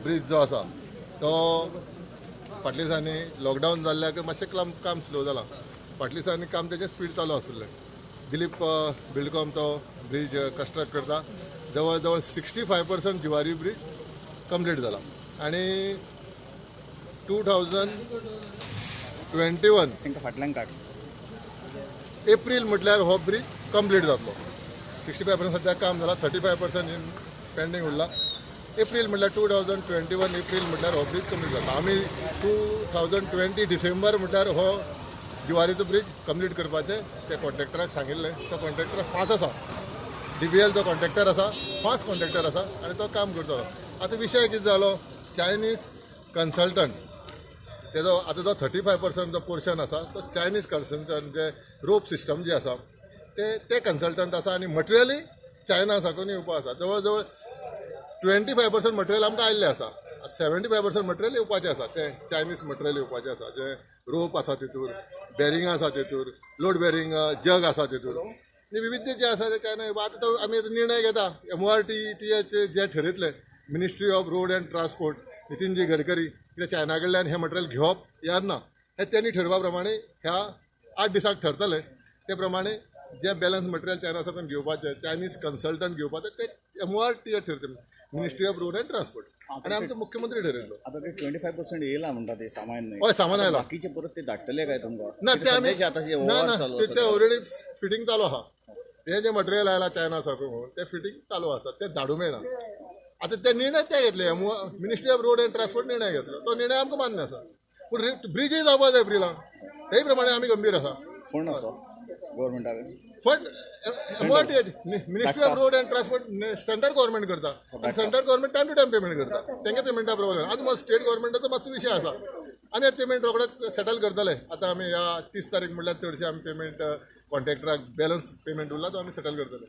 Bridge जो आसा तो फाटल्या दिसांनी लॉकडावन जाल्ल्याक मातशें काम स्लो जालां. फाटल्या दिसांनी काम तेजें स्पीड चालू आशिल्लें. दिलीप बिल्डकॉम तो ब्रीज कंस्ट्रक्ट करता. जवळ जवळ 65% जुवारी ब्रीज कंप्लीट जाला आनी 2021 तांकां फाटल्यान काड. एप्रील म्हटल्यार हो ब्रीज कंप्लीट जातलो. 65% सद्याक काम जाला, 35% इन पेंडींग उरला. एप्रील म्हटल्यार, 2021 एप्रील म्हटल्यार हो ब्रीज कंप्लीट जाता. आमी 2020 डिसेंबर म्हटल्यार हो जुवारीचो ब्रीज कंप्लीट करपाचें त्या कॉन्ट्रॅक्टराक सांगिल्लें. तो कॉन्ट्रॅक्टर फास्ट आसा. डीबीएल तो कॉन्ट्रॅक्टर आसा, फास्ट कॉन्ट्रॅक्टर आसा आनी तो काम करतलो. आतां विशय कितें जालो, चायनीज कन्सल्टंट तेजो आतां जो 35% जो पोर्शन आसा तो चायनीज कन्सल्टंट, जे रोप सिस्टम जी आसा ते ते कन्सल्टंट आसा आनी मटेरियलय चायना साकून येवपा आसा. जवळ जवळ 25% मटेरियल आमकां आयिल्लें आसा, 75% मटेरियल येवपाचें आसा. तें चायनीज मटेरियल येवपाचें आसा, जें रोप आसा तितूर, बेरिंग आसा तितूर, लोड बेरिंग जग आसा तितूर आनी विविध जे आसा ते चायना येवपा. आतां तो आमी आतां निर्णय घेता. MoRTH J ठरयतलें, Ministry of Road and Transport, Nitinji Gadkari, कित्याक चायना कडल्यान हें मटेरियल घेवप या ना हें त्यांनी ठरवा प्रमाणे ह्या 8 दिसांक ठरतलें. ते प्रमाणे जे बॅलन्स मटेरियल चायना साकून घेवपाचें, चायनीज कन्सल्टंट घेवपाचें, ते MoRTH ठरतलें, Ministry of Road and Transport, आनी आमचे मुख्यमंत्री ठरयतलो. आतां ते 25% येयला म्हणटा ते सामान न्हय? हय, सामान आयलां. बाकीचे परत ते धाडटले काय तुमकां? ना, ते आमी आतां ना वेव्हार ना चालू ते आसा. ते ऑलरेडी फिटींग चालू आहा. ते जे मटेरियल आयला चायना साकून ते फिटींग चालू आसा, ते धाडूं मेळना. आतां ते निर्णय ते घेतले, Ministry of Road and Transport निर्णय घेतलो, तो निर्णय आमकां मान्य आसा. पूण ब्रिजूय जावपा जाय एप्रिलाक, तेय प्रमाणे आमी गंभीर आसा. फंड आसा गव्हर्मेंटा कडेन? Fund MORTH, Ministry of Road and Transport, central government करता आनी central government time to time payment करता. तेंगे पेमेंटा प्रॉब्लेम. आतां स्टेट गव्हर्मेंटाचो मातसो विशय आसा. आमी आतां पेमेंट रोखडेच सेटल करतले. आतां आमी ह्या 30 तारीख म्हटल्यार चडशे आमी पेमेंट कॉन्ट्रॅक्टराक बॅलन्स पेमेंट उरला तो आमी सेटल करतले.